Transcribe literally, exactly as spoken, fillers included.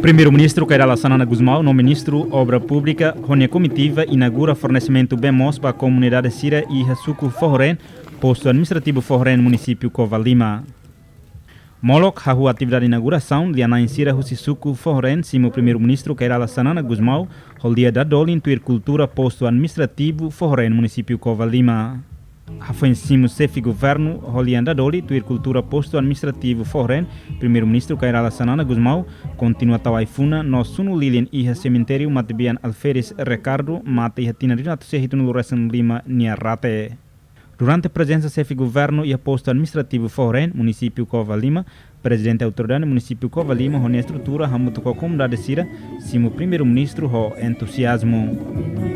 Primeiru-Ministru Kay Rala Xanana Gusmão no Ministru Obra Públika ho nia komitiva inaugura fornesimentu bee moos ba komunidade sira iha suku Foho-Reen, Postu Administrativu Foho-Reen, Munisípiu Covalima. Molok hahú atividade inaugurasaun lia-na'in sira husi suku Foho-Reen simu Primeiru-Ministru Kay Rala Xanana Gusmão ho lia dadolin tuir kultura Postu Administrativu Foho-Reen, Munisípiu Covalima. Hafoin simu Xefe Governu ho lia dadolin tuir kultura Postu Administrativu Foho-Reen, Primeiru-Ministru Kay Rala Xanana Gusmão kontinua tau ai-funan no sunu lilin iha semitériu matebian Alferes Ricardo, mate iha tinan rihun atus sia hitunulu resin lima nia rate. Durante prezensa Xefe Governu iha Postu Administrativu Foho-Reen, Munisípiu Covalima, Prezidente Autoridade Munisípiu Covalima ho nia estrutura hamutuk ho komunidade sira simu Primeiru-Ministru ho entuziazmu.